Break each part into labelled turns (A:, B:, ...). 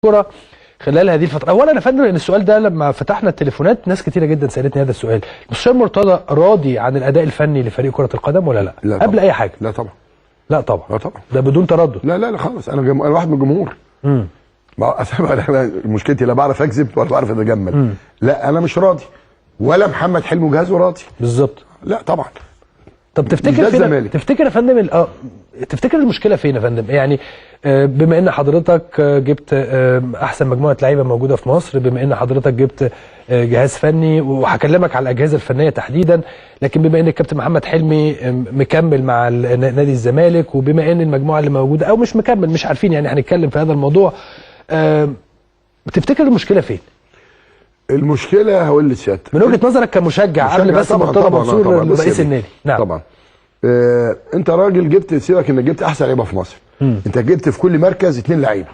A: الكرة خلال هذه الفترة. أولا يا فندم، لأن السؤال ده لما فتحنا التليفونات ناس كتيرة جدا سألتني هذا السؤال، المستشار مرتضى راضي عن الأداء الفني لفريق كرة القدم ولا لا؟
B: لا
A: قبل
B: طبعا.
A: أي حاجة.
B: لا طبعا.
A: لا طبعا.
B: لا طبعا.
A: ده بدون تردد.
B: لا لا لا خالص، أنا واحد من الجمهور. أنا مشكلتي لا بعرف أكذب ولا بعرف أتجمل. لا أنا مش راضي، ولا محمد حلمي وجهازه راضي.
A: بالظبط.
B: لا طبعا.
A: طب تفتكر فين، تفتكر يا فندم تفتكر المشكلة فين يا فندم؟ يعني بما ان حضرتك جبت احسن مجموعة لعيبة موجودة في مصر، بما ان حضرتك جبت جهاز فني، وهكلمك على الاجهزة الفنية تحديدا، لكن بما ان الكابتن محمد حلمي مكمل مع نادي الزمالك، وبما ان المجموعة اللي موجودة او مش مكمل مش عارفين، يعني هنتكلم في هذا الموضوع، تفتكر المشكلة فين؟
B: المشكلة هقول لسيادتك
A: من وجهه نظرك كمشجع قبل بس مرتضى منصور رئيس النادي. نعم
B: طبعا. انت راجل جبت، سيبك انك جبت احسن لعيبة في مصر. انت جبت في كل مركز 2 لعيبة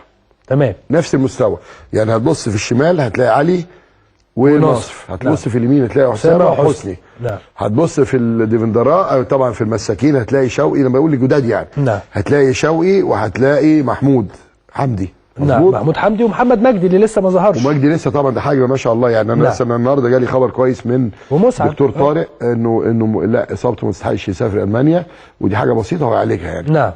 A: تمام،
B: نفس المستوى. يعني هتبص في الشمال هتلاقي علي وناصف، هتبص في اليمين هتلاقي اسامة وحسني.
A: نعم.
B: هتبص في الديفندراء طبعا في المساكين هتلاقي شوقي، لما بقول الجداد يعني.
A: نعم.
B: هتلاقي شوقي وهتلاقي محمود حمدي.
A: نعم، محمود حمدي ومحمد مجدي اللي لسه ما ظهرش.
B: ومجدي لسه طبعا، ده حاجة ما شاء الله يعني. انا لسه النهارده جالي خبر كويس من دكتور طارق انه لا، اصابته ما تستحقش يسافر المانيا، ودي حاجة بسيطة هو يعالجها يعني.
A: نعم.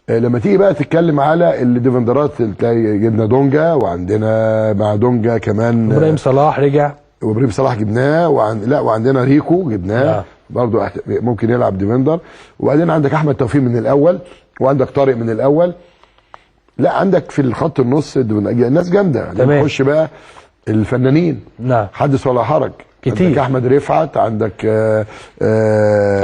B: لما تيجي بقى تتكلم على الديفندرات تلاقي جبنا دونجا، وعندنا مع دونجا كمان
A: ابراهيم صلاح رجع،
B: وابراهيم صلاح جبناه، لا وعندنا ريكو جبناه. برضه ممكن يلعب defender. وبعدين عندك احمد توفيق من الاول، وعندك طارق من الاول. لا عندك في الخط النص الناس جامدة.
A: تمام.
B: نخش بقى الفنانين.
A: نعم.
B: حدث ولا حرج
A: كتير.
B: عندك احمد رفعت، عندك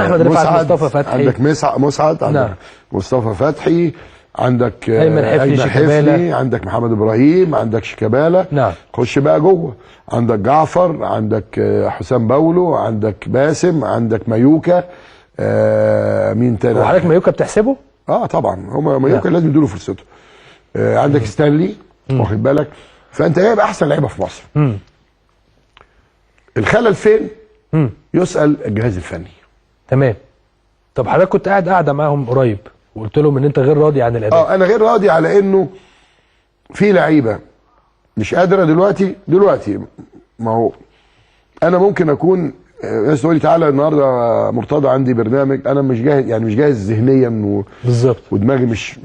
A: احمد رفعت، مصطفى فتحي،
B: عندك مسعد، عندك
A: نعم.
B: مصطفى فتحي، عندك
A: ايمن حفني،
B: عندك محمد ابراهيم، عندك شيكابالا.
A: نعم.
B: خش بقى جوه، عندك جعفر، عندك حسام باولو، عندك باسم، عندك مايوكا. مين تاني؟
A: وحضرتك مايوكا بتحسبه؟
B: طبعا، هما مايوكا لازم يدوا له فرصته. عندك ستانلي، واخد بالك؟ فانت جايب احسن لعيبة في مصر. الخلل فين؟ يسأل الجهاز الفني.
A: تمام. طب حضرتك كنت قاعدة معاهم قريب وقلت لهم ان انت غير راضي عن الاداء.
B: انا غير راضي على انه في لعيبة مش قادرة دلوقتي. ما هو انا ممكن اكون ناس تقول لي تعالى النهارده مرتضى عندي برنامج، انا مش جاهز، يعني مش جاهز ذهنيا
A: بالظبط،
B: ودماغي مش،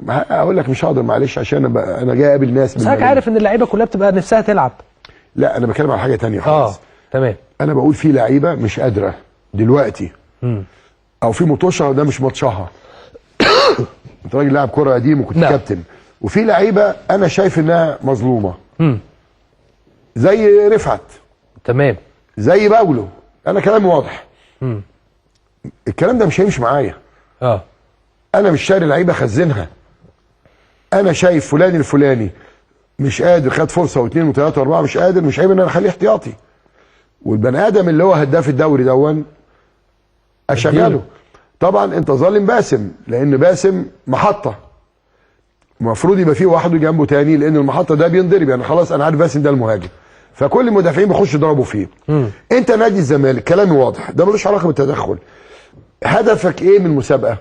B: اقول لك مش هقدر معلش، عشان انا جاي اقابل ناس.
A: بس حضرتك عارف ان اللعيبة كلها بتبقى نفسها تلعب.
B: لا انا بتكلم على حاجة ثانية خالص.
A: تمام.
B: انا بقول في لعيبة مش قادرة دلوقتي، او في مطوشه ده مش ماتشها. انت راجل لاعب كره قديم وكنت كابتن، وفي لعيبة انا شايف انها مظلومة. زي رفعت.
A: تمام.
B: زي باولو. انا كلامي واضح. الكلام ده مش هيمشي معايا. انا مش شاري لعيبة خزنها. انا شايف فلان الفلاني مش قادر، خد فرصة واثنين وثلاثة واربعة، مش قادر، مش عيب ان انا اخليه احتياطي. والبني ادم اللي هو هداف الدوري دون اشغله. طبعا انت ظالم باسم، لان باسم محطة، المفروض يبقى فيه واحد جنبه تاني، لان المحطة ده بينضرب يعني. خلاص انا عارف باسم ده المهاجم، فكل المدافعين بيخشوا يضربوا فيه. انت نادي الزمالك، كلامي واضح، ده ملوش علاقة بالتدخل. هدفك ايه من المسابقة؟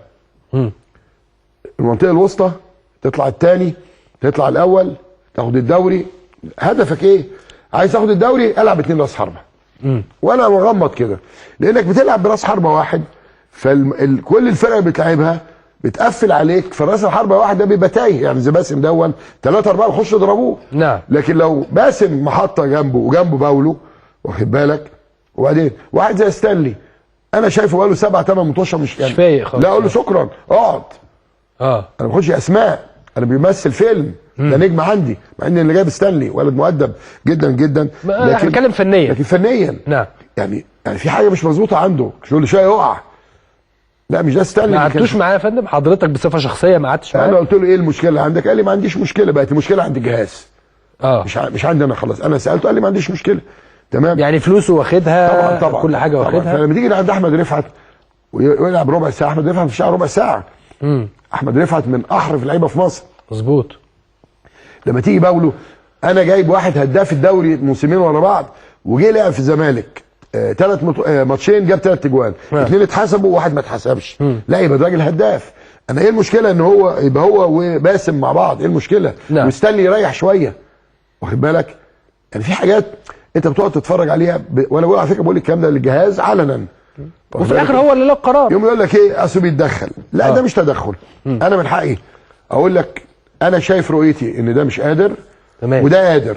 B: المنطقة الوسطى، تطلع الثاني، تطلع الاول، تاخد الدوري. هدفك ايه؟ عايز تاخد الدوري، العب 2 راس حربه. وانا مغمض كده، لانك بتلعب براس حربه واحد، فكل الفرق اللي بتلعبها بتقفل عليك، فراس الحربة واحد ده بيبقى تايه، يعني زي باسم دون 3 4 بيخشوا يضربوه.
A: نعم.
B: لكن لو باسم محطة جنبه وجنبه باولو، واخد بالك؟ وبعدين واحد زي ستانلي، انا شايفه بقاله 7 8 مطوشه مش يعني
A: فايق خالص.
B: لا اقول له شكرا، اقعد. انا ما باخدش اسماء، انا بيمثل فيلم، ده نجم عندي، مع ان اللي جايب ستانلي ولد مؤدب جدا جدا،
A: لكن بتكلم فنيا.
B: لكن فنيا
A: نعم،
B: يعني في حاجة مش مظبوطة عنده، كل شوية يقع. لا مش ده ستانلي.
A: ما قعدتوش معايا يا فندم حضرتك بصفة شخصية؟ ما قعدتش معايا.
B: انا قلت له ايه المشكلة اللي عندك؟ قال لي ما عنديش مشكلة، بقت المشكلة عند الجهاز. مش عندي انا، خلاص. انا سالته قال لي ما عنديش مشكلة. تمام.
A: يعني فلوسه واخدها،
B: طبعا طبعا،
A: كل حاجة واخدها.
B: فلما تيجي لعند احمد رفعت ويلعب ربع ساعة، احمد رفعت مش ربع ساعة. احمد رفعت من احرف اللعيبة في مصر.
A: مظبوط.
B: لما تيجي باولو، انا جايب واحد هداف الدوري موسمين ورا بعض، وجه لعب في الزمالك 3 ماتشين، جاب 3 اجوان، 2 اتحسبوا وواحد ما اتحسبش. لا يبقى ده راجل هداف. انا ايه المشكلة ان هو يبقى هو وباسم مع بعض؟ ايه المشكلة؟
A: نعم.
B: وستانلي يريح شوية، واخد بالك؟ يعني في حاجات انت بتقعد تتفرج عليها وانا بقول على فكرة، بقول الكلام ده للجهاز علنا،
A: وفي الاخر هو اللي له القرار.
B: يوم يقول لك ايه اصل بيتدخل، لا ده مش تدخل. انا من حقي اقول لك انا شايف رؤيتي ان ده مش قادر،
A: تمام،
B: وده قادر.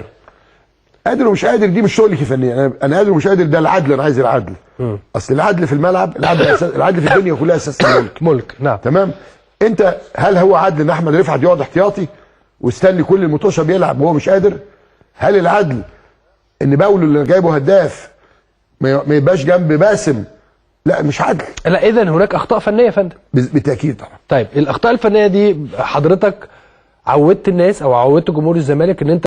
B: قادر ومش قادر دي مش شغلتي فنيا، انا قادر ومش قادر ده العدل، انا عايز العدل. اصل العدل في الملعب، العدل أساس، العدل في الدنيا كلها اساس الملك.
A: ملك، نعم،
B: تمام. انت هل هو عدل ان احمد رفعت يقعد احتياطي واستني كل المطوشه بيلعب وهو مش قادر؟ هل العدل ان باولو اللي جايبه هداف ما يبقاش جنب باسم؟ لا، مش عدل.
A: لا، اذا هناك اخطاء فنية يا فندم.
B: بالتاكيد طبعا.
A: طيب الاخطاء الفنية دي حضرتك عودت الناس او عودت جمهور الزمالك ان انت